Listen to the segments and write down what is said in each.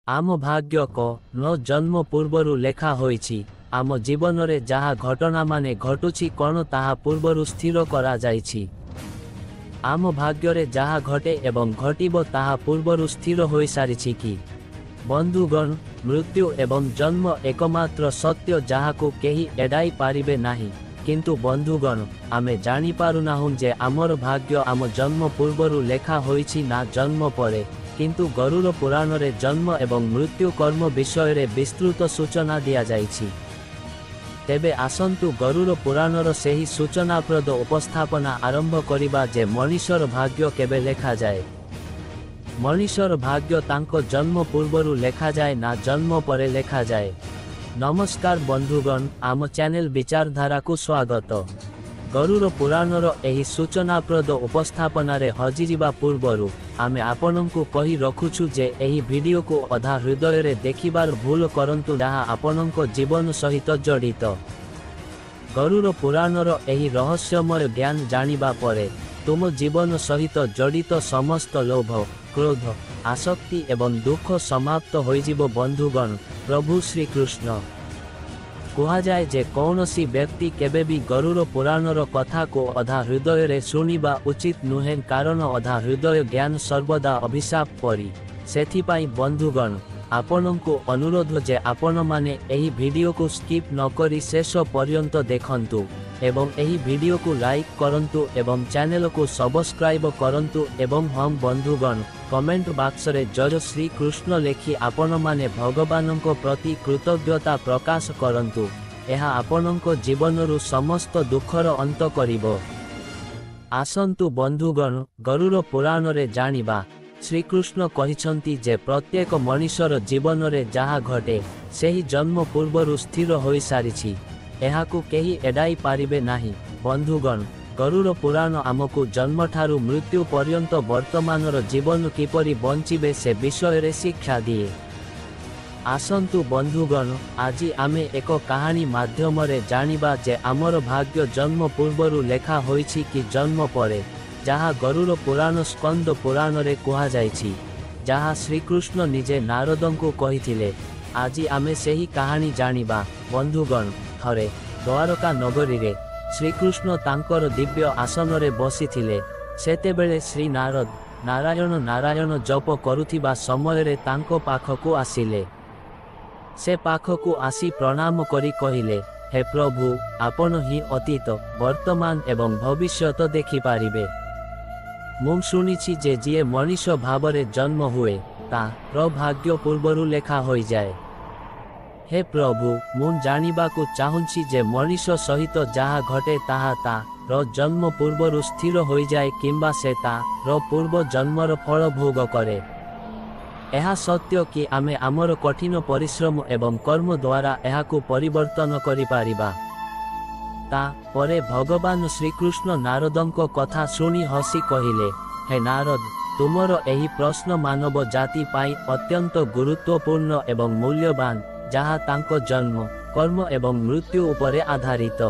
ଆମ ଭାଗ୍ୟ ନ ଜନ୍ମ ପୂର୍ବରୁ ଲେଖା ହୋଇଛି। ଆମ ଜୀବନରେ ଯାହା ଘଟଣାମାନେ ଘଟୁଛି କ'ଣ ତାହା ପୂର୍ବରୁ ସ୍ଥିର କରାଯାଇଛି? ଆମ ଭାଗ୍ୟରେ ଯାହା ଘଟେ ଏବଂ ଘଟିବ ତାହା ପୂର୍ବରୁ ସ୍ଥିର ହୋଇସାରିଛି କି? ବନ୍ଧୁଗଣ, ମୃତ୍ୟୁ ଏବଂ ଜନ୍ମ ଏକମାତ୍ର ସତ୍ୟ ଯାହାକୁ କେହି ଏଡ଼ାଇ ପାରିବେ ନାହିଁ। କିନ୍ତୁ ବନ୍ଧୁଗଣ, ଆମେ ଜାଣିପାରୁନାହୁଁ ଯେ ଆମର ଭାଗ୍ୟ ଆମ ଜନ୍ମ ପୂର୍ବରୁ ଲେଖା ହୋଇଛି ନା ଜନ୍ମ ପରେ। କିନ୍ତୁ ଗରୁଡ଼ ପୁରାଣରେ ଜନ୍ମ ଏବଂ ମୃତ୍ୟୁ କର୍ମ ବିଷୟରେ ବିସ୍ତୃତ ସୂଚନା ଦିଆଯାଇଛି। ତେବେ ଆସନ୍ତୁ ଗରୁଡ଼ ପୁରାଣର ସେହି ସୂଚନାପ୍ରଦ ଉପସ୍ଥାପନା ଆରମ୍ଭ କରିବା ଯେ ମଣିଷର ଭାଗ୍ୟ କେବେ ଲେଖାଯାଏ। ମଣିଷର ଭାଗ୍ୟ ତାଙ୍କ ଜନ୍ମ ପୂର୍ବରୁ ଲେଖାଯାଏ ନା ଜନ୍ମ ପରେ ଲେଖାଯାଏ? ନମସ୍କାର ବନ୍ଧୁଗଣ, ଆମ ଚ୍ୟାନେଲ ବିଚାରଧାରାକୁ ସ୍ୱାଗତ। ଗରୁଡ଼ ପୁରାଣର ଏହି ସୂଚନାପ୍ରଦ ଉପସ୍ଥାପନାରେ ହଜିଯିବା ପୂର୍ବରୁ ଆମେ ଆପଣଙ୍କୁ କହି ରଖୁଛୁ ଯେ ଏହି ଭିଡିଓକୁ ଅଧା ହୃଦୟରେ ଦେଖିବାର ଭୁଲ କରନ୍ତୁ, ଯାହା ଆପଣଙ୍କ ଜୀବନ ସହିତ ଜଡ଼ିତ। ଗରୁଡ଼ ପୁରାଣର ଏହି ରହସ୍ୟମୟ ଜ୍ଞାନ ଜାଣିବା ପରେ ତୁମ ଜୀବନ ସହିତ ଜଡ଼ିତ ସମସ୍ତ ଲୋଭ, କ୍ରୋଧ, ଆସକ୍ତି ଏବଂ ଦୁଃଖ ସମାପ୍ତ ହୋଇଯିବ। ବନ୍ଧୁଗଣ, ପ୍ରଭୁ ଶ୍ରୀକୃଷ୍ଣ କୁହାଯାଏ ଯେ କୌଣସି ବ୍ୟକ୍ତି କେବେ ବି ଗରୁଡ଼ ପୁରାଣର କଥାକୁ ଅଧା ହୃଦୟରେ ଶୁଣିବା ଉଚିତ ନୁହେଁ, କାରଣ ଅଧା ହୃଦୟ ଜ୍ଞାନ ସର୍ବଦା ଅଭିଶାପ ପରି। ସେଥିପାଇଁ ବନ୍ଧୁଗଣ, ଆପଣଙ୍କୁ ଅନୁରୋଧ ଯେ ଆପଣମାନେ ଏହି ଭିଡିଓକୁ ସ୍କିପ୍ ନକରି ଶେଷ ପର୍ଯ୍ୟନ୍ତ ଦେଖନ୍ତୁ ଏବଂ ଏହି ଭିଡିଓକୁ ଲାଇକ୍ କରନ୍ତୁ ଏବଂ ଚ୍ୟାନେଲକୁ ସବସ୍କ୍ରାଇବ କରନ୍ତୁ। ଏବଂ ହଁ ବନ୍ଧୁଗଣ, କମେଣ୍ଟ ବାକ୍ସରେ ଜୟ ଶ୍ରୀ କୃଷ୍ଣ ଲେଖି ଆପଣମାନେ ଭଗବାନଙ୍କ ପ୍ରତି କୃତଜ୍ଞତା ପ୍ରକାଶ କରନ୍ତୁ। ଏହା ଆପଣଙ୍କ ଜୀବନରୁ ସମସ୍ତ ଦୁଃଖର ଅନ୍ତ କରିବ। ଆସନ୍ତୁ ବନ୍ଧୁଗଣ, ଗରୁଡ଼ ପୁରାଣରେ ଜାଣିବା। ଶ୍ରୀକୃଷ୍ଣ କହିଛନ୍ତି ଯେ ପ୍ରତ୍ୟେକ ମଣିଷର ଜୀବନରେ ଯାହା ଘଟେ ସେହି ଜନ୍ମ ପୂର୍ବରୁ ସ୍ଥିର ହୋଇସାରିଛି, ଏହାକୁ କେହି ଏଡ଼ାଇ ପାରିବେ ନାହିଁ। ବନ୍ଧୁଗଣ, ଗରୁଡ଼ ପୁରାଣ ଆମକୁ ଜନ୍ମଠାରୁ ମୃତ୍ୟୁ ପର୍ଯ୍ୟନ୍ତ ବର୍ତ୍ତମାନର ଜୀବନ କିପରି ବଞ୍ଚିବେ ସେ ବିଷୟରେ ଶିକ୍ଷା ଦିଏ। ଆସନ୍ତୁ ବନ୍ଧୁଗଣ, ଆଜି ଆମେ ଏକ କାହାଣୀ ମାଧ୍ୟମରେ ଜାଣିବା ଯେ ଆମର ଭାଗ୍ୟ ଜନ୍ମ ପୂର୍ବରୁ ଲେଖା ହୋଇଛି କି ଜନ୍ମ ପରେ, ଯାହା ଗରୁଡ଼ ପୁରାଣ ସ୍କନ୍ଦ ପୁରାଣରେ କୁହାଯାଇଛି, ଯାହା ଶ୍ରୀକୃଷ୍ଣ ନିଜେ ନାରଦଙ୍କୁ କହିଥିଲେ। ଆଜି ଆମେ ସେହି କାହାଣୀ ଜାଣିବା। ବନ୍ଧୁଗଣ, ଥରେ ଦ୍ୱାରକା ନଗରୀରେ ଶ୍ରୀକୃଷ୍ଣ ତାଙ୍କର ଦିବ୍ୟ ଆସନରେ ବସିଥିଲେ। ସେତେବେଳେ ଶ୍ରୀ ନାରଦ ନାରାୟଣ ନାରାୟଣ ଜପ କରୁଥିବା ସମୟରେ ତାଙ୍କ ପାଖକୁ ଆସିଲେ। ସେ ପାଖକୁ ଆସି ପ୍ରଣାମ କରି କହିଲେ, ହେ ପ୍ରଭୁ, ଆପଣ ହିଁ ଅତୀତ, ବର୍ତ୍ତମାନ ଏବଂ ଭବିଷ୍ୟତ ଦେଖିପାରିବେ। ମୁଁ ଶୁଣିଛି ଯେ ଯିଏ ମଣିଷ ଭାବରେ ଜନ୍ମ ହୁଏ ତାର ଭାଗ୍ୟ ପୂର୍ବରୁ ଲେଖା ହୋଇଯାଏ। ହେ ପ୍ରଭୁ, ମୁଁ ଜାଣିବାକୁ ଚାହୁଁଛି ଯେ ମଣିଷ ସହିତ ଯାହା ଘଟେ ତାହା ତାର ଜନ୍ମ ପୂର୍ବରୁ ସ୍ଥିର ହୋଇଯାଏ କିମ୍ବା ସେ ତାର ପୂର୍ବ ଜନ୍ମର ଫଳ ଭୋଗ କରେ। ଏହା ସତ୍ୟ କି ଆମେ ଆମର କଠିନ ପରିଶ୍ରମ ଏବଂ କର୍ମ ଦ୍ୱାରା ଏହାକୁ ପରିବର୍ତ୍ତନ କରିପାରିବା? ତାପରେ ଭଗବାନ ଶ୍ରୀକୃଷ୍ଣ ନାରଦଙ୍କ କଥା ଶୁଣି ହସି କହିଲେ, ହେ ନାରଦ, ତୁମର ଏହି ପ୍ରଶ୍ନ ମାନବ ଜାତି ପାଇଁ ଅତ୍ୟନ୍ତ ଗୁରୁତ୍ୱପୂର୍ଣ୍ଣ ଏବଂ ମୂଲ୍ୟବାନ, ଯାହା ତାଙ୍କ ଜନ୍ମ, କର୍ମ ଏବଂ ମୃତ୍ୟୁ ଉପରେ ଆଧାରିତ।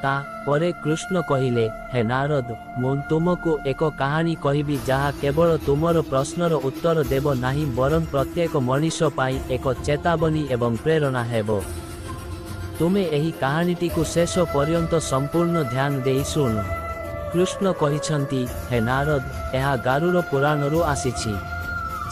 ତାପରେ କୃଷ୍ଣ କହିଲେ, ହେ ନାରଦ, ମୁଁ ତୁମକୁ ଏକ କାହାଣୀ କହିବି ଯାହା କେବଳ ତୁମର ପ୍ରଶ୍ନର ଉତ୍ତର ଦେବ ନାହିଁ, ବରଂ ପ୍ରତ୍ୟେକ ମଣିଷ ପାଇଁ ଏକ ଚେତାବନୀ ଏବଂ ପ୍ରେରଣା ହେବ। ତୁମେ ଏହି କାହାଣୀଟିକୁ ଶେଷ ପର୍ଯ୍ୟନ୍ତ ସମ୍ପୂର୍ଣ୍ଣ ଧ୍ୟାନ ଦେଇ ଶୁଣ। କୃଷ୍ଣ କହିଛନ୍ତି, ହେ ନାରଦ, ଏହା ଗାରୁଡ଼ ପୁରାଣରୁ ଆସିଛି।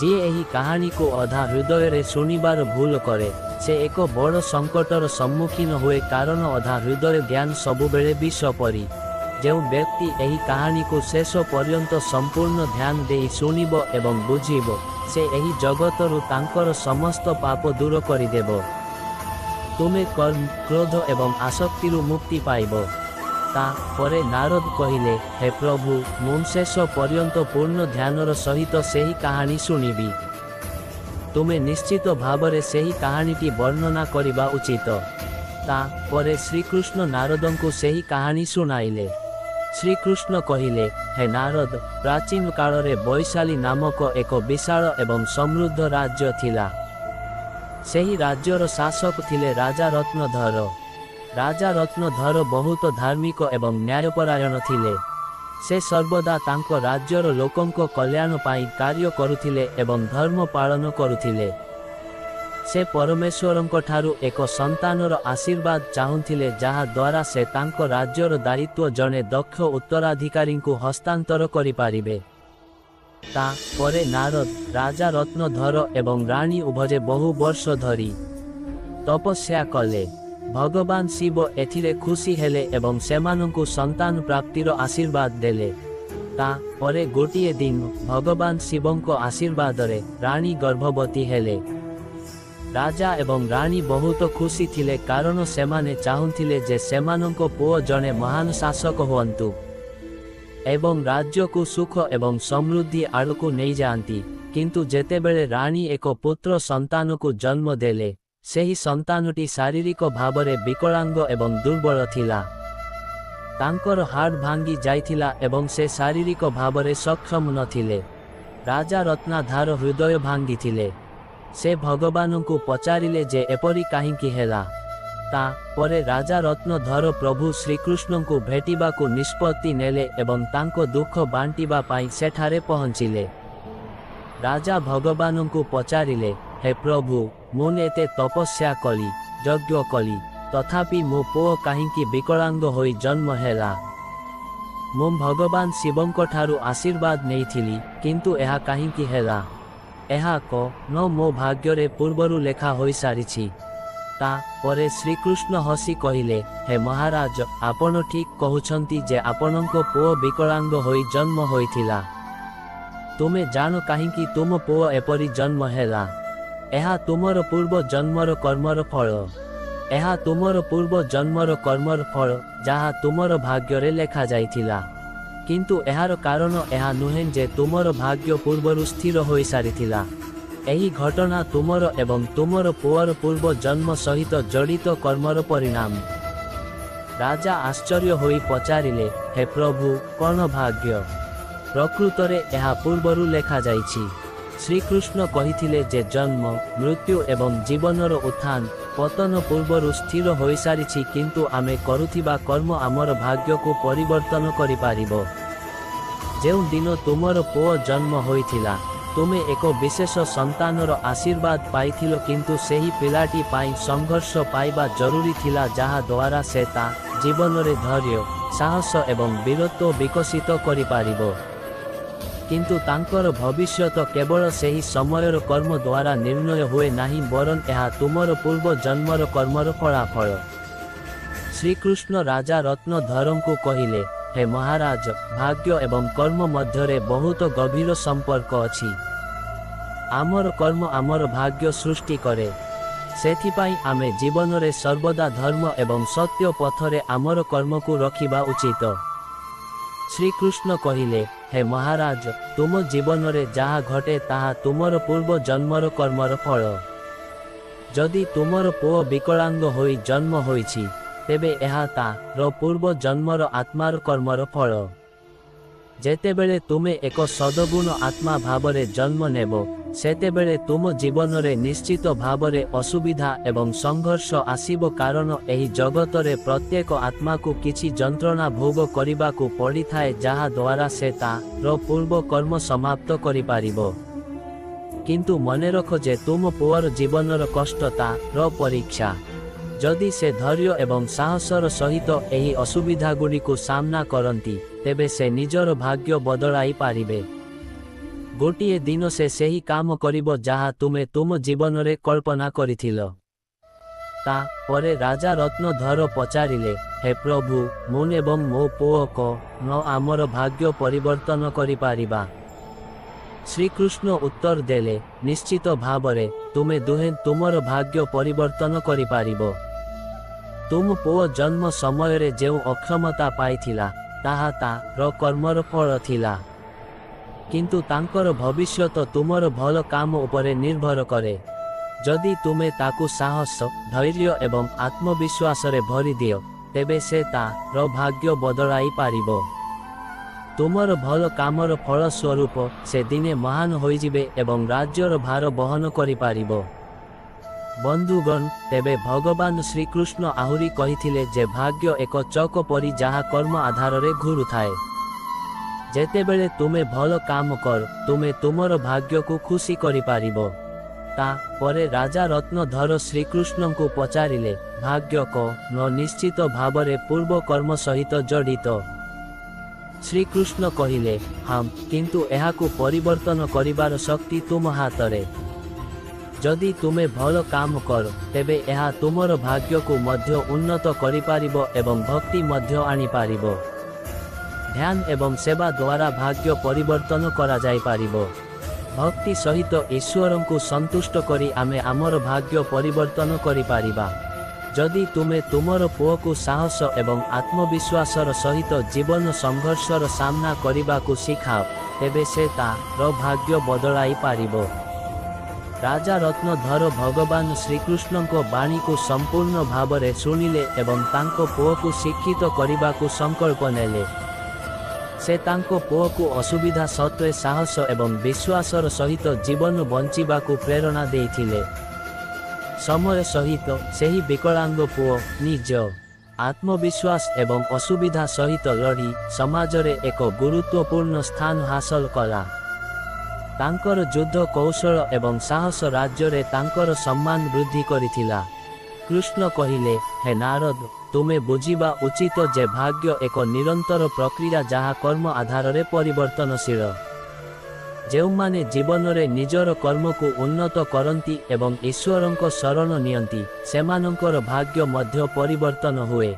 ଯିଏ ଏହି କାହାଣୀକୁ ଅଧା ହୃଦୟରେ ଶୁଣିବାର ଭୁଲ କରେ, ସେ ଏକ ବଡ଼ ସଙ୍କଟର ସମ୍ମୁଖୀନ ହୁଏ, କାରଣ ଅଧା ହୃଦୟ ଜ୍ଞାନ ସବୁବେଳେ ବିଷ ପରି। ଯେଉଁ ବ୍ୟକ୍ତି ଏହି କାହାଣୀକୁ ଶେଷ ପର୍ଯ୍ୟନ୍ତ ସମ୍ପୂର୍ଣ୍ଣ ଧ୍ୟାନ ଦେଇ ଶୁଣିବ ଏବଂ ବୁଝିବ, ସେ ଏହି ଜଗତରୁ ତାଙ୍କର ସମସ୍ତ ପାପ ଦୂର କରିଦେବ। ତୁମେ କର୍ମ, କ୍ରୋଧ ଏବଂ ଆସକ୍ତିରୁ ମୁକ୍ତି ପାଇବ। ତାପରେ ନାରଦ କହିଲେ, ହେ ପ୍ରଭୁ, ମୁଁ ଶେଷ ପର୍ଯ୍ୟନ୍ତ ପୂର୍ଣ୍ଣ ଧ୍ୟାନର ସହିତ ସେହି କାହାଣୀ ଶୁଣିବି। ତୁମେ ନିଶ୍ଚିତ ଭାବରେ ସେହି କାହାଣୀଟି ବର୍ଣ୍ଣନା କରିବା ଉଚିତ। ତାପରେ ଶ୍ରୀକୃଷ୍ଣ ନାରଦଙ୍କୁ ସେହି କାହାଣୀ ଶୁଣାଇଲେ। ଶ୍ରୀକୃଷ୍ଣ କହିଲେ, ହେ ନାରଦ, ପ୍ରାଚୀନ କାଳରେ ବୈଶାଳୀ ନାମକ ଏକ ବିଶାଳ ଏବଂ ସମୃଦ୍ଧ ରାଜ୍ୟ ଥିଲା। ସେହି ରାଜ୍ୟର ଶାସକ ଥିଲେ ରାଜା ରତ୍ନଧର। ରାଜା ରତ୍ନଧର ବହୁତ ଧାର୍ମିକ ଏବଂ ନ୍ୟାୟପରାୟଣ ଥିଲେ। ସେ ସର୍ବଦା ତାଙ୍କ ରାଜ୍ୟର ଲୋକଙ୍କ କଲ୍ୟାଣ ପାଇଁ କାର୍ଯ୍ୟ କରୁଥିଲେ ଏବଂ ଧର୍ମ ପାଳନ କରୁଥିଲେ। ସେ ପରମେଶ୍ୱରଙ୍କଠାରୁ ଏକ ସନ୍ତାନର ଆଶୀର୍ବାଦ ଚାହୁଁଥିଲେ, ଯାହା ଦ୍ୱାରା ସେ ତାଙ୍କ ରାଜ୍ୟର ଦାୟିତ୍ୱ ଜଣେ ଦକ୍ଷ ଉତ୍ତରାଧିକାରୀଙ୍କୁ ହସ୍ତାନ୍ତର କରିପାରିବେ। ତାପରେ ନାରଦ, ରାଜା ରତ୍ନଧର ଏବଂ ରାଣୀ ଉଭୟେ ବହୁ ବର୍ଷ ଧରି ତପସ୍ୟା କଲେ। ଭଗବାନ ଶିବ ଏଥିରେ ଖୁସି ହେଲେ ଏବଂ ସେମାନଙ୍କୁ ସନ୍ତାନ ପ୍ରାପ୍ତିର ଆଶୀର୍ବାଦ ଦେଲେ। ତାପରେ ଗୋଟିଏ ଦିନ ଭଗବାନ ଶିବଙ୍କ ଆଶୀର୍ବାଦରେ ରାଣୀ ଗର୍ଭବତୀ ହେଲେ। ରାଜା ଏବଂ ରାଣୀ ବହୁତ ଖୁସି ଥିଲେ, କାରଣ ସେମାନେ ଚାହୁଁଥିଲେ ଯେ ସେମାନଙ୍କ ପୁଅ ଜଣେ ମହାନ ଶାସକ ହୁଅନ୍ତୁ ଏବଂ ରାଜ୍ୟକୁ ସୁଖ ଏବଂ ସମୃଦ୍ଧି ଆଡ଼କୁ ନେଇଯାଆନ୍ତି। କିନ୍ତୁ ଯେତେବେଳେ ରାଣୀ ଏକ ପୁତ୍ର ସନ୍ତାନକୁ ଜନ୍ମ ଦେଲେ, ସେହି ସନ୍ତାନଟି ଶାରୀରିକ ଭାବରେ ବିକଳାଙ୍ଗ ଏବଂ ଦୁର୍ବଳ ଥିଲା। ତାଙ୍କର ହାଡ଼ ଭାଙ୍ଗି ଯାଇଥିଲା ଏବଂ ସେ ଶାରୀରିକ ଭାବରେ ସକ୍ଷମ ନଥିଲେ। ରାଜା ରତ୍ନାଧାର ହୃଦୟ ଭାଙ୍ଗିଥିଲେ। ସେ ଭଗବାନଙ୍କୁ ପଚାରିଲେ ଯେ ଏପରି କାହିଁକି ହେଲା। ତାପରେ ରାଜା ରତ୍ନଧର ପ୍ରଭୁ ଶ୍ରୀକୃଷ୍ଣଙ୍କୁ ଭେଟିବାକୁ ନିଷ୍ପତ୍ତି ନେଲେ ଏବଂ ତାଙ୍କ ଦୁଃଖ ବାଣ୍ଟିବା ପାଇଁ ସେଠାରେ ପହଞ୍ଚିଲେ। ରାଜା ଭଗବାନଙ୍କୁ ପଚାରିଲେ, ହେ ପ୍ରଭୁ, ମୁଁ ଏତେ ତପସ୍ୟା କଲି, ଯଜ୍ଞ କଲି, ତଥାପି ମୋ ପୁଅ କାହିଁକି ବିକଳାଙ୍ଗ ହୋଇ ଜନ୍ମ ହେଲା? ମୁଁ ଭଗବାନ ଶିବଙ୍କଠାରୁ ଆଶୀର୍ବାଦ ନେଇଥିଲି, କିନ୍ତୁ ଏହା କାହିଁକି ହେଲା? ଏହା ନ ମୋ ଭାଗ୍ୟରେ ପୂର୍ବରୁ ଲେଖା ହୋଇସାରିଛି? ତାପରେ ଶ୍ରୀକୃଷ୍ଣ ହସି କହିଲେ, ହେ ମହାରାଜ, ଆପଣ ଠିକ୍ କହୁଛନ୍ତି ଯେ ଆପଣଙ୍କ ପୁଅ ବିକଳାଙ୍ଗ ହୋଇ ଜନ୍ମ ହୋଇଥିଲା। ତୁମେ ଜାଣ କାହିଁକି ତୁମ ପୁଅ ଏପରି ଜନ୍ମ ହେଲା? ଏହା ତୁମର ପୂର୍ବ ଜନ୍ମର କର୍ମର ଫଳ। ଏହା ତୁମର ପୂର୍ବ ଜନ୍ମର କର୍ମର ଫଳ, ଯାହା ତୁମର ଭାଗ୍ୟରେ ଲେଖାଯାଇଥିଲା। କିନ୍ତୁ ଏହାର କାରଣ ଏହା ନୁହେଁ ଯେ ତୁମର ଭାଗ୍ୟ ପୂର୍ବରୁ ସ୍ଥିର ହୋଇସାରିଥିଲା। ଏହି ଘଟଣା ତୁମର ଏବଂ ତୁମର ପୁଅର ପୂର୍ବ ଜନ୍ମ ସହିତ ଜଡ଼ିତ କର୍ମର ପରିଣାମ। ରାଜା ଆଶ୍ଚର୍ଯ୍ୟ ହୋଇ ପଚାରିଲେ, ହେ ପ୍ରଭୁ, କ'ଣ ଭାଗ୍ୟ? ପ୍ରକୃତରେ ଏହା ପୂର୍ବରୁ ଲେଖାଯାଇଛି। ଶ୍ରୀକୃଷ୍ଣ କହିଥିଲେ ଯେ ଜନ୍ମ, ମୃତ୍ୟୁ ଏବଂ ଜୀବନର ଉତ୍ଥାନ ପତନ ପୂର୍ବରୁ ସ୍ଥିର ହୋଇସାରିଛି, କିନ୍ତୁ ଆମେ କରୁଥିବା କର୍ମ ଆମର ଭାଗ୍ୟକୁ ପରିବର୍ତ୍ତନ କରିପାରିବ। ଯେଉଁ ଦିନ ତୁମର ପୁଅ ଜନ୍ମ ହୋଇଥିଲା, ତୁମେ ଏକ ବିଶେଷ ସନ୍ତାନର ଆଶୀର୍ବାଦ ପାଇଥିଲ, କିନ୍ତୁ ସେହି ପିଲାଟି ପାଇଁ ସଂଘର୍ଷ ପାଇବା ଜରୁରୀ ଥିଲା, ଯାହା ଦ୍ୱାରା ସେ ତା ଜୀବନରେ ଧୈର୍ଯ୍ୟ, ସାହସ ଏବଂ ବୀରତ୍ୱ ବିକଶିତ କରିପାରିବ। କିନ୍ତୁ ତାଙ୍କର ଭବିଷ୍ୟତ କେବଳ ସେହି ସମୟର କର୍ମ ଦ୍ୱାରା ନିର୍ଣ୍ଣୟ ହୁଏ ନାହିଁ, ବରଂ ଏହା ତୁମର ପୂର୍ବ ଜନ୍ମର କର୍ମର ଫଳାଫଳ। ଶ୍ରୀକୃଷ୍ଣ ରାଜା ରତ୍ନଧରଙ୍କୁ କହିଲେ, ହେ ମହାରାଜ, ଭାଗ୍ୟ ଏବଂ କର୍ମ ମଧ୍ୟରେ ବହୁତ ଗଭୀର ସମ୍ପର୍କ ଅଛି। ଆମର କର୍ମ ଆମର ଭାଗ୍ୟ ସୃଷ୍ଟି କରେ। ସେଥିପାଇଁ ଆମେ ଜୀବନରେ ସର୍ବଦା ଧର୍ମ ଏବଂ ସତ୍ୟ ପଥରେ ଆମର କର୍ମକୁ ରଖିବା ଉଚିତ। ଶ୍ରୀକୃଷ୍ଣ କହିଲେ, ହେ ମହାରାଜ, ତୁମ ଜୀବନରେ ଯାହା ଘଟେ ତାହା ତୁମର ପୂର୍ବ ଜନ୍ମର କର୍ମର ଫଳ। ଯଦି ତୁମର ପୁଅ ବିକଳାଙ୍ଗ ହୋଇ ଜନ୍ମ ହୋଇଛି, ତେବେ ଏହା ତାର ପୂର୍ବ ଜନ୍ମର ଆତ୍ମାର କର୍ମର ଫଳ। ଯେତେବେଳେ ତୁମେ ଏକ ସଦଗୁଣ ଆତ୍ମା ଭାବରେ ଜନ୍ମ ନେବ, ସେତେବେଳେ ତୁମ ଜୀବନରେ ନିଶ୍ଚିତ ଭାବରେ ଅସୁବିଧା ଏବଂ ସଂଘର୍ଷ ଆସିବ, କାରଣ ଏହି ଜଗତରେ ପ୍ରତ୍ୟେକ ଆତ୍ମାକୁ କିଛି ଯନ୍ତ୍ରଣା ଭୋଗ କରିବାକୁ ପଡ଼ିଥାଏ, ଯାହା ଦ୍ୱାରା ସେ ତାର ପୂର୍ବ କର୍ମ ସମାପ୍ତ କରିପାରିବ। କିନ୍ତୁ ମନେରଖ ଯେ ତୁମ ପୁଅର ଜୀବନର କଷ୍ଟ ତାର ପରୀକ୍ଷା। ଯଦି ସେ ଧୈର୍ଯ୍ୟ ଏବଂ ସାହସର ସହିତ ଏହି ଅସୁବିଧାଗୁଡ଼ିକୁ ସାମ୍ନା କରନ୍ତି, ତେବେ ସେ ନିଜର ଭାଗ୍ୟ ବଦଳାଇ ପାରିବେ। ଗୋଟିଏ ଦିନ ସେ ସେହି କାମ କରିବ ଯାହା ତୁମେ ତୁମ ଜୀବନରେ କଳ୍ପନା କରିଥିଲ। ତାପରେ ରାଜା ରତ୍ନଧର ପଚାରିଲେ, ହେ ପ୍ରଭୁ, ମୁଁ ଏବଂ ମୋ ପୁଅ ନ ଆମର ଭାଗ୍ୟ ପରିବର୍ତ୍ତନ କରିପାରିବା? ଶ୍ରୀକୃଷ୍ଣ ଉତ୍ତର ଦେଲେ, ନିଶ୍ଚିତ ଭାବରେ ତୁମେ ଦୁହେଁ ତୁମର ଭାଗ୍ୟ ପରିବର୍ତ୍ତନ କରିପାରିବ। ତୁମ ପୁଅ ଜନ୍ମ ସମୟରେ ଯେଉଁ ଅକ୍ଷମତା ପାଇଥିଲା, ତାହା ତାର କର୍ମର ଫଳ ଥିଲା। କିନ୍ତୁ ତାଙ୍କର ଭବିଷ୍ୟତ ତୁମର ଭଲ କାମ ଉପରେ ନିର୍ଭର କରେ। ଯଦି ତୁମେ ତାକୁ ସାହସ, ଧୈର୍ଯ୍ୟ ଏବଂ ଆତ୍ମବିଶ୍ୱାସରେ ଭରିଦିଅ, ତେବେ ସେ ତାର ଭାଗ୍ୟ ବଦଳାଇ ପାରିବ। ତୁମର ଭଲ କାମର ଫଳସ୍ୱରୂପ ସେ ଦିନେ ମହାନ ହୋଇଯିବେ ଏବଂ ରାଜ୍ୟର ଭାର ବହନ କରିପାରିବ। ବନ୍ଧୁଗଣ, ତେବେ ଭଗବାନ ଶ୍ରୀକୃଷ୍ଣ ଆହୁରି କହିଥିଲେ ଯେ ଭାଗ୍ୟ ଏକ ଚକ ପରି, ଯାହା କର୍ମ ଆଧାରରେ ଘୁରୁଥାଏ। ଯେତେବେଳେ ତୁମେ ଭଲ କାମ କର, ତୁମେ ତୁମର ଭାଗ୍ୟକୁ ଖୁସି କରିପାରିବ। ତାପରେ ରାଜା ରତ୍ନଧର ଶ୍ରୀକୃଷ୍ଣଙ୍କୁ ପଚାରିଲେ, ଭାଗ୍ୟ କ'ଣ ନିଶ୍ଚିତ ଭାବରେ ପୂର୍ବ କର୍ମ ସହିତ ଜଡ଼ିତ? ଶ୍ରୀକୃଷ୍ଣ କହିଲେ, ହଁ, କିନ୍ତୁ ଏହାକୁ ପରିବର୍ତ୍ତନ କରିବାର ଶକ୍ତି ତୁମ ହାତରେ। ଯଦି ତୁମେ ଭଲ କାମ କର, ତେବେ ଏହା ତୁମର ଭାଗ୍ୟକୁ ମଧ୍ୟ ଉନ୍ନତ କରିପାରିବ ଏବଂ ଭକ୍ତି ମଧ୍ୟ ଆଣିପାରିବ। ଧ୍ୟାନ ଏବଂ ସେବା ଦ୍ୱାରା ଭାଗ୍ୟ ପରିବର୍ତ୍ତନ କରାଯାଇପାରିବ। ଭକ୍ତି ସହିତ ଈଶ୍ୱରଙ୍କୁ ସନ୍ତୁଷ୍ଟ କରି ଆମେ ଆମର ଭାଗ୍ୟ ପରିବର୍ତ୍ତନ କରିପାରିବା। ଯଦି ତୁମେ ତୁମର ପୁଅକୁ ସାହସ ଏବଂ ଆତ୍ମବିଶ୍ୱାସର ସହିତ ଜୀବନ ସଂଘର୍ଷର ସାମ୍ନା କରିବାକୁ ଶିଖାଅ, ତେବେ ସେ ତାର ଭାଗ୍ୟ ବଦଳାଇ ପାରିବ। ରାଜା ରତ୍ନଧର ଭଗବାନ ଶ୍ରୀକୃଷ୍ଣଙ୍କ ବାଣୀକୁ ସମ୍ପୂର୍ଣ୍ଣ ଭାବରେ ଶୁଣିଲେ ଏବଂ ତାଙ୍କ ପୁଅକୁ ଶିକ୍ଷିତ କରିବାକୁ ସଂକଳ୍ପ ନେଲେ। ସେ ତାଙ୍କ ପୁଅକୁ ଅସୁବିଧା ସତ୍ତ୍ୱେ ସାହସ ଏବଂ ବିଶ୍ୱାସର ସହିତ ଜୀବନ ବଞ୍ଚିବାକୁ ପ୍ରେରଣା ଦେଇଥିଲେ। ସମୟ ସହିତ ସେହି ବିକଳାଙ୍ଗ ପୁଅ ନିଜ ଆତ୍ମବିଶ୍ୱାସ ଏବଂ ଅସୁବିଧା ସହିତ ଲଢ଼ି ସମାଜରେ ଏକ ଗୁରୁତ୍ୱପୂର୍ଣ୍ଣ ସ୍ଥାନ ହାସଲ କଲା। ତାଙ୍କର ଯୁଦ୍ଧ କୌଶଳ ଏବଂ ସାହସ ରାଜ୍ୟରେ ତାଙ୍କର ସମ୍ମାନ ବୃଦ୍ଧି କରିଥିଲା। କୃଷ୍ଣ କହିଲେ, ହେ ନାରଦ, ତୁମେ ବୁଝିବା ଉଚିତ ଯେ ଭାଗ୍ୟ ଏକ ନିରନ୍ତର ପ୍ରକ୍ରିୟା ଯାହା କର୍ମ ଆଧାରରେ ପରିବର୍ତ୍ତନଶୀଳ। ଯେଉଁମାନେ ଜୀବନରେ ନିଜର କର୍ମକୁ ଉନ୍ନତ କରନ୍ତି ଏବଂ ଈଶ୍ୱରଙ୍କ ଶରଣ ନିଅନ୍ତି, ସେମାନଙ୍କର ଭାଗ୍ୟ ମଧ୍ୟ ପରିବର୍ତ୍ତନ ହୁଏ।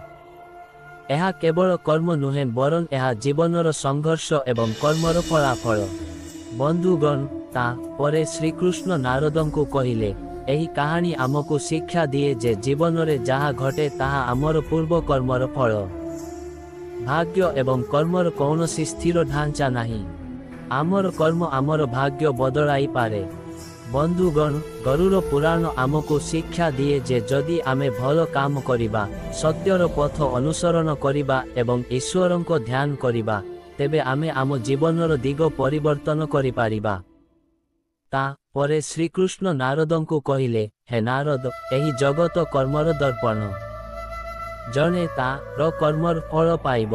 ଏହା କେବଳ କର୍ମ ନୁହେଁ, ବରଂ ଏହା ଜୀବନର ସଂଘର୍ଷ ଏବଂ କର୍ମର ଫଳାଫଳ। ବନ୍ଧୁଗଣ, ତାପରେ ଶ୍ରୀକୃଷ୍ଣ ନାରଦଙ୍କୁ କହିଲେ, ଏହି କାହାଣୀ ଆମକୁ ଶିକ୍ଷା ଦିଏ ଯେ ଜୀବନରେ ଯାହା ଘଟେ ତାହା ଆମର ପୂର୍ବ କର୍ମର ଫଳ। ଭାଗ୍ୟ ଏବଂ କର୍ମର କୌଣସି ସ୍ଥିର ଢାଞ୍ଚା ନାହିଁ। ଆମର କର୍ମ ଆମର ଭାଗ୍ୟ ବଦଳାଇପାରେ। ବନ୍ଧୁଗଣ, ଗରୁଡ଼ ପୁରାଣ ଆମକୁ ଶିକ୍ଷା ଦିଏ ଯେ ଯଦି ଆମେ ଭଲ କାମ କରିବା, ସତ୍ୟର ପଥ ଅନୁସରଣ କରିବା ଏବଂ ଈଶ୍ୱରଙ୍କ ଧ୍ୟାନ କରିବା, ତେବେ ଆମେ ଆମ ଜୀବନର ଦିଗ ପରିବର୍ତ୍ତନ କରିପାରିବା। ତାପରେ ଶ୍ରୀକୃଷ୍ଣ ନାରଦଙ୍କୁ କହିଲେ, ହେ ନାରଦ, ଏହି ଜଗତ କର୍ମର ଦର୍ପଣ। ଜଣେ ତାର କର୍ମର ଫଳ ପାଇବ।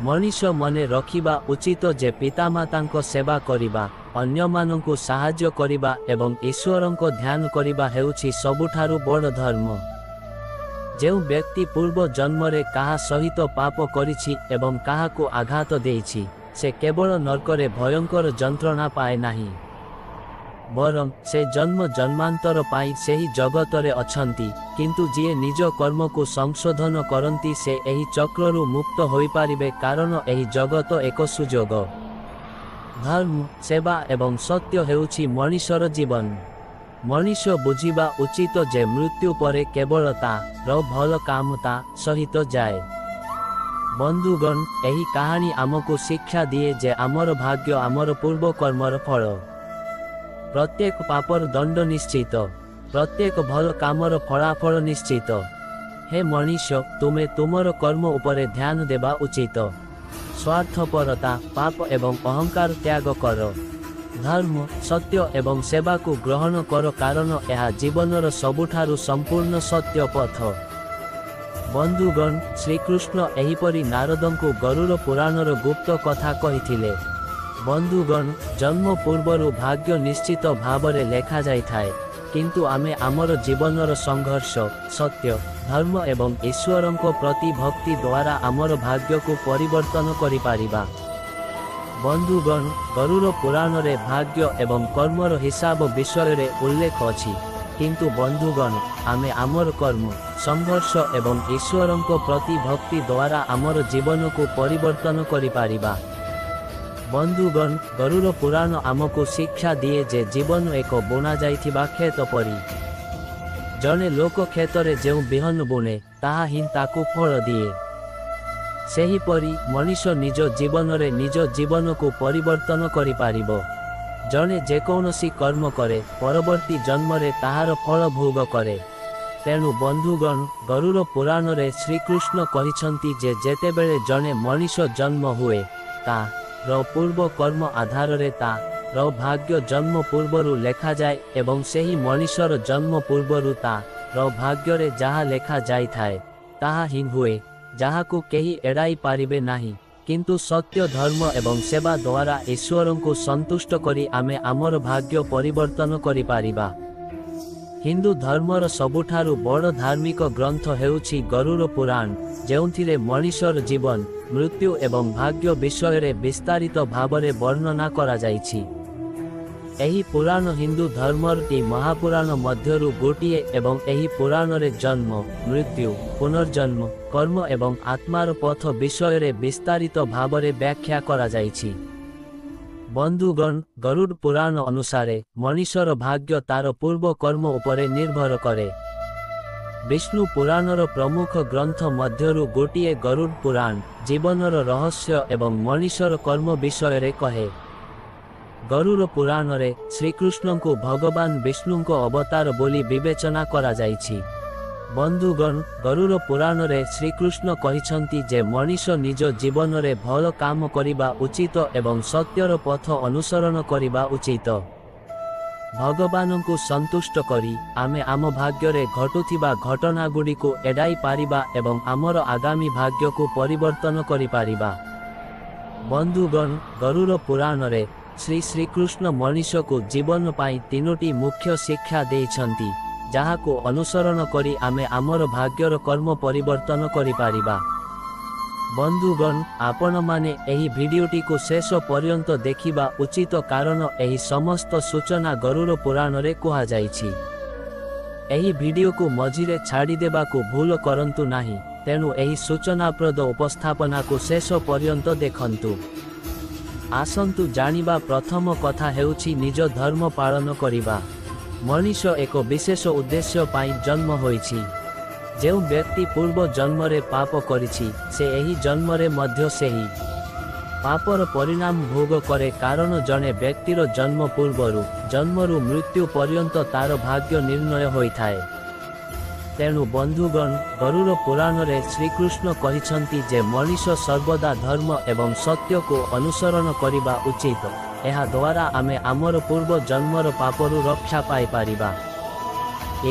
ମଣିଷ ମନେ ରଖିବା ଉଚିତ ଯେ ପିତାମାତାଙ୍କ ସେବା କରିବା, ଅନ୍ୟମାନଙ୍କୁ ସାହାଯ୍ୟ କରିବା ଏବଂ ଈଶ୍ୱରଙ୍କ ଧ୍ୟାନ କରିବା ହେଉଛି ସବୁଠାରୁ ବଡ଼ ଧର୍ମ। ଯେଉଁ ବ୍ୟକ୍ତି ପୂର୍ବ ଜନ୍ମରେ କାହା ସହିତ ପାପ କରିଛି ଏବଂ କାହାକୁ ଆଘାତ ଦେଇଛି, ସେ କେବଳ ନର୍କରେ ଭୟଙ୍କର ଯନ୍ତ୍ରଣା ପାଏ ନାହିଁ, ବରଂ ସେ ଜନ୍ମ ଜନ୍ମାନ୍ତର ପାଇଁ ସେହି ଜଗତରେ ଅଛନ୍ତି। କିନ୍ତୁ ଯିଏ ନିଜ କର୍ମକୁ ସଂଶୋଧନ କରନ୍ତି, ସେ ଏହି ଚକ୍ରରୁ ମୁକ୍ତ ହୋଇପାରିବେ, କାରଣ ଏହି ଜଗତ ଏକ ସୁଯୋଗ। ଧର୍ମ, ସେବା ଏବଂ ସତ୍ୟ ହେଉଛି ମଣିଷର ଜୀବନ। ମଣିଷ ବୁଝିବା ଉଚିତ ଯେ ମୃତ୍ୟୁ ପରେ କେବଳ ତାର ଭଲ କାମ ତା ସହିତ ଯାଏ। ବନ୍ଧୁଗଣ, ଏହି କାହାଣୀ ଆମକୁ ଶିକ୍ଷା ଦିଏ ଯେ ଆମର ଭାଗ୍ୟ ଆମର ପୂର୍ବ କର୍ମର ଫଳ। ପ୍ରତ୍ୟେକ ପାପର ଦଣ୍ଡ ନିଶ୍ଚିତ, ପ୍ରତ୍ୟେକ ଭଲ କାମର ଫଳାଫଳ ନିଶ୍ଚିତ। ହେ ମଣିଷ, ତୁମେ ତୁମର କର୍ମ ଉପରେ ଧ୍ୟାନ ଦେବା ଉଚିତ। ସ୍ୱାର୍ଥପରତା, ପାପ ଏବଂ ଅହଙ୍କାର ତ୍ୟାଗ କର। ଧର୍ମ, ସତ୍ୟ ଏବଂ ସେବାକୁ ଗ୍ରହଣ କର, କାରଣ ଏହା ଜୀବନର ସବୁଠାରୁ ସମ୍ପୂର୍ଣ୍ଣ ସତ୍ୟ ପଥ। ବନ୍ଧୁଗଣ, ଶ୍ରୀକୃଷ୍ଣ ଏହିପରି ନାରଦଙ୍କୁ ଗରୁଡ଼ ପୁରାଣର ଗୁପ୍ତ କଥା କହିଥିଲେ। ବନ୍ଧୁଗଣ, ଜନ୍ମ ପୂର୍ବରୁ ଭାଗ୍ୟ ନିଶ୍ଚିତ ଭାବରେ ଲେଖାଯାଇଥାଏ, କିନ୍ତୁ ଆମେ ଆମର ଜୀବନର ସଂଘର୍ଷ, ସତ୍ୟ, ଧର୍ମ ଏବଂ ଈଶ୍ୱରଙ୍କ ପ୍ରତି ଭକ୍ତି ଦ୍ୱାରା ଆମର ଭାଗ୍ୟକୁ ପରିବର୍ତ୍ତନ କରିପାରିବା। ବନ୍ଧୁଗଣ, ଗରୁଡ଼ ପୁରାଣରେ ଭାଗ୍ୟ ଏବଂ କର୍ମର ହିସାବ ବିଷୟରେ ଉଲ୍ଲେଖ ଅଛି, କିନ୍ତୁ ବନ୍ଧୁଗଣ, ଆମେ ଆମର କର୍ମ, ସଂଘର୍ଷ ଏବଂ ଈଶ୍ୱରଙ୍କ ପ୍ରତି ଭକ୍ତି ଦ୍ୱାରା ଆମର ଜୀବନକୁ ପରିବର୍ତ୍ତନ କରିପାରିବା। ବନ୍ଧୁଗଣ, ଗରୁଡ଼ ପୁରାଣ ଆମକୁ ଶିକ୍ଷା ଦିଏ ଯେ ଜୀବନ ଏକ ବୁଣାଯାଇଥିବା କ୍ଷେତ ପରି। ଜଣେ ଲୋକ କ୍ଷେତରେ ଯେଉଁ ବିହନ ବୁଣେ, ତାହା ହିଁ ତାକୁ ଫଳ ଦିଏ। ସେହିପରି ମଣିଷ ନିଜ ଜୀବନରେ ନିଜ ଜୀବନକୁ ପରିବର୍ତ୍ତନ କରିପାରିବ। ଜଣେ ଯେକୌଣସି କର୍ମ କରେ, ପରବର୍ତ୍ତୀ ଜନ୍ମରେ ତାହାର ଫଳ ଭୋଗ କରେ। ତେଣୁ ବନ୍ଧୁଗଣ, ଗରୁଡ଼ ପୁରାଣରେ ଶ୍ରୀକୃଷ୍ଣ କହିଛନ୍ତି ଯେ ଯେତେବେଳେ ଜଣେ ମଣିଷ ଜନ୍ମ ହୁଏ, ତାର ପୂର୍ବ କର୍ମ ଆଧାରରେ ତାର ଭାଗ୍ୟ ଜନ୍ମ ପୂର୍ବରୁ ଲେଖାଯାଏ ଏବଂ ସେହି ମଣିଷର ଜନ୍ମ ପୂର୍ବରୁ ତାର ଭାଗ୍ୟରେ ଯାହା ଲେଖା ଯାଇଥାଏ ତାହା ହିଁ ହୁଏ, ଯାହାକୁ କେହି ଏଡ଼ାଇ ପାରିବେ ନାହିଁ। କିନ୍ତୁ ସତ୍ୟ, ଧର୍ମ ଏବଂ ସେବା ଦ୍ୱାରା ଈଶ୍ୱରଙ୍କୁ ସନ୍ତୁଷ୍ଟ କରି ଆମେ ଆମର ଭାଗ୍ୟ ପରିବର୍ତ୍ତନ କରିପାରିବା। ହିନ୍ଦୁ ଧର୍ମର ସବୁଠାରୁ ବଡ଼ ଧାର୍ମିକ ଗ୍ରନ୍ଥ ହେଉଛି ଗରୁଡ଼ ପୁରାଣ, ଯେଉଁଥିରେ ମଣିଷର ଜୀବନ, ମୃତ୍ୟୁ ଏବଂ ଭାଗ୍ୟ ବିଷୟରେ ବିସ୍ତାରିତ ଭାବରେ ବର୍ଣ୍ଣନା କରାଯାଇଛି। ଏହି ପୁରାଣ ହିନ୍ଦୁ ଧର୍ମର ମହାପୁରାଣ ମଧ୍ୟରୁ ଗୋଟିଏ ଏବଂ ଏହି ପୁରାଣରେ ଜନ୍ମ, ମୃତ୍ୟୁ, ପୁନର୍ଜନ୍ମ, କର୍ମ ଏବଂ ଆତ୍ମାର ପଥ ବିଷୟରେ ବିସ୍ତାରିତ ଭାବରେ ବ୍ୟାଖ୍ୟା କରାଯାଇଛି। ବନ୍ଧୁଗଣ, ଗରୁଡ଼ ପୁରାଣ ଅନୁସାରେ ମଣିଷର ଭାଗ୍ୟ ତାର ପୂର୍ବ କର୍ମ ଉପରେ ନିର୍ଭର କରେ। ବିଷ୍ଣୁ ପୁରାଣର ପ୍ରମୁଖ ଗ୍ରନ୍ଥ ମଧ୍ୟରୁ ଗୋଟିଏ ଗରୁଡ଼ ପୁରାଣ ଜୀବନର ରହସ୍ୟ ଏବଂ ମଣିଷର କର୍ମ ବିଷୟରେ କହେ। ଗରୁଡ଼ ପୁରାଣରେ ଶ୍ରୀକୃଷ୍ଣଙ୍କୁ ଭଗବାନ ବିଷ୍ଣୁଙ୍କ ଅବତାର ବୋଲି ବିବେଚନା କରାଯାଇଛି। ବନ୍ଧୁଗଣ, ଗରୁଡ଼ ପୁରାଣରେ ଶ୍ରୀକୃଷ୍ଣ କହିଛନ୍ତି ଯେ ମଣିଷ ନିଜ ଜୀବନରେ ଭଲ କାମ କରିବା ଉଚିତ ଏବଂ ସତ୍ୟର ପଥ ଅନୁସରଣ କରିବା ଉଚିତ। ଭଗବାନଙ୍କୁ ସନ୍ତୁଷ୍ଟ କରି ଆମେ ଆମ ଭାଗ୍ୟରେ ଘଟୁଥିବା ଘଟଣାଗୁଡ଼ିକୁ ଏଡ଼ାଇ ପାରିବା ଏବଂ ଆମର ଆଗାମୀ ଭାଗ୍ୟକୁ ପରିବର୍ତ୍ତନ କରିପାରିବା। ବନ୍ଧୁଗଣ, ଗରୁଡ଼ ପୁରାଣରେ ଶ୍ରୀ ଶ୍ରୀକୃଷ୍ଣ ମଣିଷକୁ ଜୀବନ ପାଇଁ ତିନୋଟି ମୁଖ୍ୟ ଶିକ୍ଷା ଦେଇଛନ୍ତି, ଯାହାକୁ ଅନୁସରଣ କରି ଆମେ ଆମର ଭାଗ୍ୟର କର୍ମ ପରିବର୍ତ୍ତନ କରିପାରିବା। ବନ୍ଧୁଗଣ, ଆପଣମାନେ ଏହି ଭିଡ଼ିଓଟିକୁ ଶେଷ ପର୍ଯ୍ୟନ୍ତ ଦେଖିବା ଉଚିତ, କାରଣ ଏହି ସମସ୍ତ ସୂଚନା ଗରୁଡ଼ ପୁରାଣରେ କୁହାଯାଇଛି। ଏହି ଭିଡ଼ିଓକୁ ମଝିରେ ଛାଡ଼ିଦେବାକୁ ଭୁଲ କରନ୍ତୁ ନାହିଁ, ତେଣୁ ଏହି ସୂଚନାପ୍ରଦ ଉପସ୍ଥାପନାକୁ ଶେଷ ପର୍ଯ୍ୟନ୍ତ ଦେଖନ୍ତୁ। ଆସନ୍ତୁ ଜାଣିବା। ପ୍ରଥମ କଥା ହେଉଛି ନିଜ ଧର୍ମ ପାଳନ କରିବା। ମଣିଷ ଏକ ବିଶେଷ ଉଦ୍ଦେଶ୍ୟ ପାଇଁ ଜନ୍ମ ହୋଇଛି। ଯେଉଁ ବ୍ୟକ୍ତି ପୂର୍ବ ଜନ୍ମରେ ପାପ କରିଛି, ସେ ଏହି ଜନ୍ମରେ ମଧ୍ୟ ସେହି ପାପର ପରିଣାମ ଭୋଗ କରେ, କାରଣ ଜଣେ ବ୍ୟକ୍ତିର ଜନ୍ମ ପୂର୍ବରୁ, ଜନ୍ମରୁ ମୃତ୍ୟୁ ପର୍ଯ୍ୟନ୍ତ ତାର ଭାଗ୍ୟ ନିର୍ଣ୍ଣୟ ହୋଇଥାଏ। ତେଣୁ ବନ୍ଧୁଗଣ, ଗରୁଡ଼ ପୁରାଣରେ ଶ୍ରୀକୃଷ୍ଣ କହିଛନ୍ତି ଯେ ମଣିଷ ସର୍ବଦା ଧର୍ମ ଏବଂ ସତ୍ୟକୁ ଅନୁସରଣ କରିବା ଉଚିତ। ଏହା ଦ୍ୱାରା ଆମେ ଆମର ପୂର୍ବ ଜନ୍ମର ପାପରୁ ରକ୍ଷା ପାଇପାରିବା।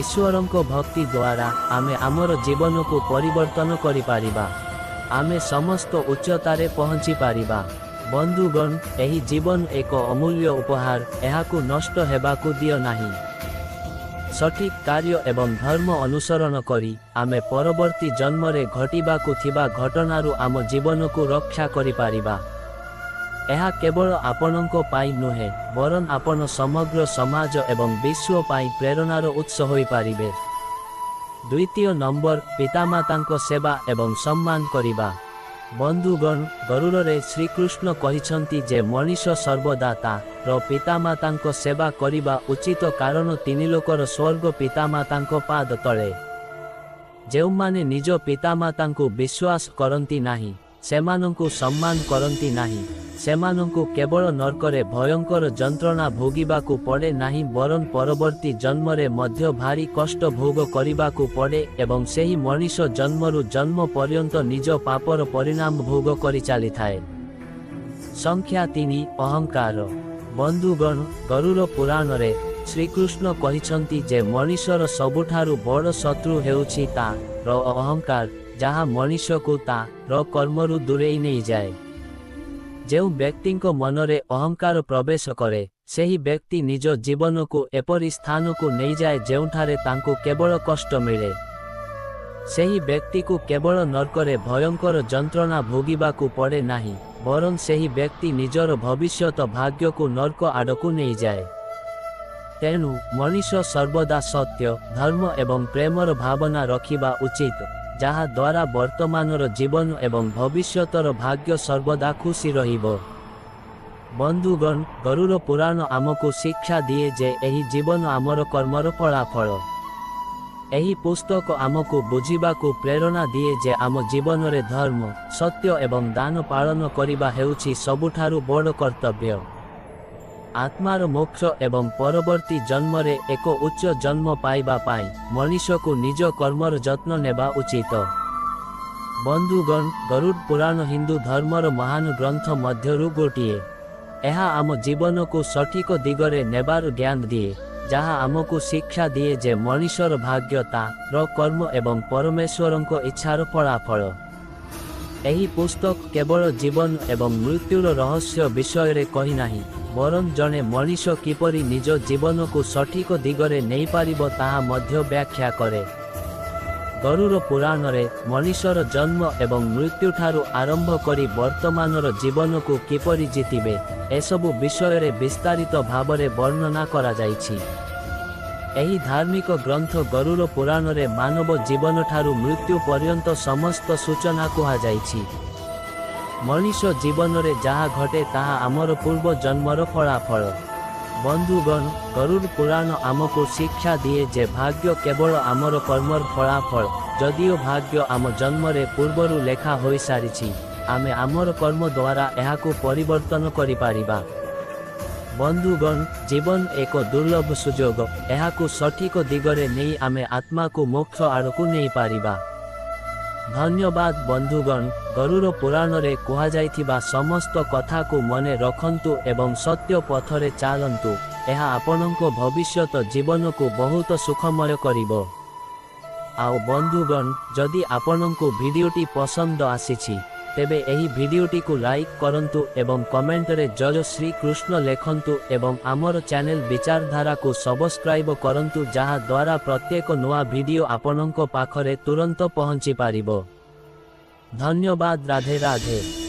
ଈଶ୍ୱରଙ୍କ ଭକ୍ତି ଦ୍ୱାରା ଆମେ ଆମର ଜୀବନକୁ ପରିବର୍ତ୍ତନ କରିପାରିବା। ଆମେ ସମସ୍ତ ଉଚ୍ଚତାରେ ପହଞ୍ଚି ପାରିବା। ବନ୍ଧୁଗଣ, ଏହି ଜୀବନ ଏକ ଅମୂଲ୍ୟ ଉପହାର, ଏହାକୁ ନଷ୍ଟ ହେବାକୁ ଦିଅ ନାହିଁ। ସଠିକ୍ କାର୍ଯ୍ୟ ଏବଂ ଧର୍ମ ଅନୁସରଣ କରି ଆମେ ପରବର୍ତ୍ତୀ ଜନ୍ମରେ ଘଟିବାକୁ ଥିବା ଘଟଣାରୁ ଆମ ଜୀବନକୁ ରକ୍ଷା କରିପାରିବା। ଏହା କେବଳ ଆପଣଙ୍କ ପାଇଁ ନୁହେଁ, ବରଂ ଆପଣ ସମଗ୍ର ସମାଜ ଏବଂ ବିଶ୍ୱ ପାଇଁ ପ୍ରେରଣାର ଉତ୍ସ ହୋଇପାରିବେ। ଦ୍ୱିତୀୟ ନମ୍ବର, ପିତାମାତାଙ୍କ ସେବା ଏବଂ ସମ୍ମାନ କରିବା। ବନ୍ଧୁଗଣ, ଗରୁଡ଼ରେ ଶ୍ରୀକୃଷ୍ଣ କହିଛନ୍ତି ଯେ ମଣିଷ ସର୍ବଦା ତା ର ପିତାମାତାଙ୍କ ସେବା କରିବା ଉଚିତ, କାରଣ ତିନି ଲୋକର ସ୍ୱର୍ଗ ପିତାମାତାଙ୍କ ପାଦ ତଳେ। ଯେଉଁମାନେ ନିଜ ପିତାମାତାଙ୍କୁ ବିଶ୍ୱାସ କରନ୍ତି ନାହିଁ, ସେମାନଙ୍କୁ ସମ୍ମାନ କରନ୍ତି ନାହିଁ, ସେମାନଙ୍କୁ କେବଳ ନର୍କରେ ଭୟଙ୍କର ଯନ୍ତ୍ରଣା ଭୋଗିବାକୁ ପଡ଼େ ନାହିଁ, ବରଂ ପରବର୍ତ୍ତୀ ଜନ୍ମରେ ମଧ୍ୟ ଭାରି କଷ୍ଟ ଭୋଗ କରିବାକୁ ପଡ଼େ ଏବଂ ସେହି ମଣିଷ ଜନ୍ମରୁ ଜନ୍ମ ପର୍ଯ୍ୟନ୍ତ ନିଜ ପାପର ପରିଣାମ ଭୋଗ କରି ଚାଲିଥାଏ। ସଂଖ୍ୟା 3, ଅହଙ୍କାର। ବନ୍ଧୁଗଣ, ଗରୁଡ଼ ପୁରାଣରେ ଶ୍ରୀକୃଷ୍ଣ କହିଛନ୍ତି ଯେ ମଣିଷର ସବୁଠାରୁ ବଡ଼ ଶତ୍ରୁ ହେଉଛି ତା ର ଅହଙ୍କାର, ଯାହା ମଣିଷକୁ ତା ର କର୍ମରୁ ଦୂରେଇ ନେଇଯାଏ। ଯେଉଁ ବ୍ୟକ୍ତିଙ୍କ ମନରେ ଅହଙ୍କାର ପ୍ରବେଶ କରେ, ସେହି ବ୍ୟକ୍ତି ନିଜ ଜୀବନକୁ ଏପରି ସ୍ଥାନକୁ ନେଇଯାଏ ଯେଉଁଠାରେ ତାଙ୍କୁ କେବଳ କଷ୍ଟ ମିଳେ। ସେହି ବ୍ୟକ୍ତିକୁ କେବଳ ନର୍କରେ ଭୟଙ୍କର ଯନ୍ତ୍ରଣା ଭୋଗିବାକୁ ପଡ଼େ ନାହିଁ, ବରଂ ସେହି ବ୍ୟକ୍ତି ନିଜର ଭବିଷ୍ୟତ ଭାଗ୍ୟକୁ ନର୍କ ଆଡ଼କୁ ନେଇଯାଏ। ତେଣୁ ମଣିଷ ସର୍ବଦା ସତ୍ୟ, ଧର୍ମ ଏବଂ ପ୍ରେମର ଭାବନା ରଖିବା ଉଚିତ, ଯାହା ଦ୍ୱାରା ବର୍ତ୍ତମାନର ଜୀବନ ଏବଂ ଭବିଷ୍ୟତର ଭାଗ୍ୟ ସର୍ବଦା ଖୁସି ରହିବ। ବନ୍ଧୁଗଣ, ଗରୁଡ଼ ପୁରାଣ ଆମକୁ ଶିକ୍ଷା ଦିଏ ଯେ ଏହି ଜୀବନ ଆମର କର୍ମର ଫଳାଫଳ। ଏହି ପୁସ୍ତକ ଆମକୁ ବୁଝିବାକୁ ପ୍ରେରଣା ଦିଏ ଯେ ଆମ ଜୀବନରେ ଧର୍ମ, ସତ୍ୟ ଏବଂ ଦାନ ପାଳନ କରିବା ହେଉଛି ସବୁଠାରୁ ବଡ଼ କର୍ତ୍ତବ୍ୟ। ଆତ୍ମାର ମୋକ୍ଷ ଏବଂ ପରବର୍ତ୍ତୀ ଜନ୍ମରେ ଏକ ଉଚ୍ଚ ଜନ୍ମ ପାଇବା ପାଇଁ ମଣିଷକୁ ନିଜ କର୍ମର ଯତ୍ନ ନେବା ଉଚିତ। ବନ୍ଧୁଗଣ, ଗରୁଡ଼ ପୁରାଣ ହିନ୍ଦୁ ଧର୍ମର ମହାନ ଗ୍ରନ୍ଥ ମଧ୍ୟରୁ ଗୋଟିଏ। ଏହା ଆମ ଜୀବନକୁ ସଠିକ ଦିଗରେ ନେବାର ଜ୍ଞାନ ଦିଏ, ଯାହା ଆମକୁ ଶିକ୍ଷା ଦିଏ ଯେ ମଣିଷର ଭାଗ୍ୟ ତା ର କର୍ମ ଏବଂ ପରମେଶ୍ୱରଙ୍କ ଇଚ୍ଛାର ଫଳାଫଳ। ଏହି ପୁସ୍ତକ କେବଳ ଜୀବନ ଏବଂ ମୃତ୍ୟୁର ରହସ୍ୟ ବିଷୟରେ କହିନାହିଁ, ବରଂ ଜଣେ ମଣିଷ କିପରି ନିଜ ଜୀବନକୁ ସଠିକ ଦିଗରେ ନେଇପାରିବ ତାହା ମଧ୍ୟ ବ୍ୟାଖ୍ୟା କରେ। ଗରୁଡ଼ ପୁରାଣରେ ମଣିଷର ଜନ୍ମ ଏବଂ ମୃତ୍ୟୁଠାରୁ ଆରମ୍ଭ କରି ବର୍ତ୍ତମାନର ଜୀବନକୁ କିପରି ଜିତିବେ, ଏସବୁ ବିଷୟରେ ବିସ୍ତାରିତ ଭାବରେ ବର୍ଣ୍ଣନା କରାଯାଇଛି। ଏହି ଧାର୍ମିକ ଗ୍ରନ୍ଥ ଗରୁଡ଼ ପୁରାଣରେ ମାନବ ଜୀବନଠାରୁ ମୃତ୍ୟୁ ପର୍ଯ୍ୟନ୍ତ ସମସ୍ତ ସୂଚନା କୁହାଯାଇଛି। ମଣିଷ ଜୀବନରେ ଯାହା ଘଟେ ତାହା ଆମର ପୂର୍ବ ଜନ୍ମର ଫଳାଫଳ। ବନ୍ଧୁଗଣ, ଗରୁଡ଼ ପୁରାଣ ଆମକୁ ଶିକ୍ଷା ଦିଏ ଯେ ଭାଗ୍ୟ କେବଳ ଆମର କର୍ମର ଫଳାଫଳ। ଯଦିଓ ଭାଗ୍ୟ ଆମ ଜନ୍ମରେ ପୂର୍ବରୁ ଲେଖା ହୋଇସାରିଛି, ଆମେ ଆମର କର୍ମ ଦ୍ୱାରା ଏହାକୁ ପରିବର୍ତ୍ତନ କରିପାରିବା। ବନ୍ଧୁଗଣ, ଜୀବନ ଏକ ଦୁର୍ଲଭ ସୁଯୋଗ। ଏହାକୁ ସଠିକ ଦିଗରେ ନେଇ ଆମେ ଆତ୍ମାକୁ ମୋକ୍ଷ ଆଡ଼କୁ ନେଇପାରିବା। ଧନ୍ୟବାଦ ବନ୍ଧୁଗଣ। ଗରୁଡ଼ ପୁରାଣରେ କୁହାଯାଇଥିବା ସମସ୍ତ କଥାକୁ ମନେ ରଖନ୍ତୁ ଏବଂ ସତ୍ୟ ପଥରେ ଚାଲନ୍ତୁ। ଏହା ଆପଣଙ୍କ ଭବିଷ୍ୟତ ଜୀବନକୁ ବହୁତ ସୁଖମୟ କରିବ। ଆଉ ବନ୍ଧୁଗଣ, ଯଦି ଆପଣଙ୍କୁ ଭିଡ଼ିଓଟି ପସନ୍ଦ ଆସିଛି, ତେବେ ଏହି ଭିଡ଼ିଓଟିକୁ ଲାଇକ୍ କରନ୍ତୁ ଏବଂ କମେଣ୍ଟରେ ଜୟ ଶ୍ରୀ କୃଷ୍ଣ ଲେଖନ୍ତୁ ଏବଂ ଆମର ଚ୍ୟାନେଲ ବିଚାରଧାରାକୁ ସବସ୍କ୍ରାଇବ କରନ୍ତୁ, ଯାହା ଦ୍ୱାରା ପ୍ରତ୍ୟେକ ନୂଆ ଭିଡ଼ିଓ ଆପଣଙ୍କ ପାଖରେ ତୁରନ୍ତ ପହଞ୍ଚି ପାରିବ। ଧନ୍ୟବାଦ। ରାଧେ ରାଧେ।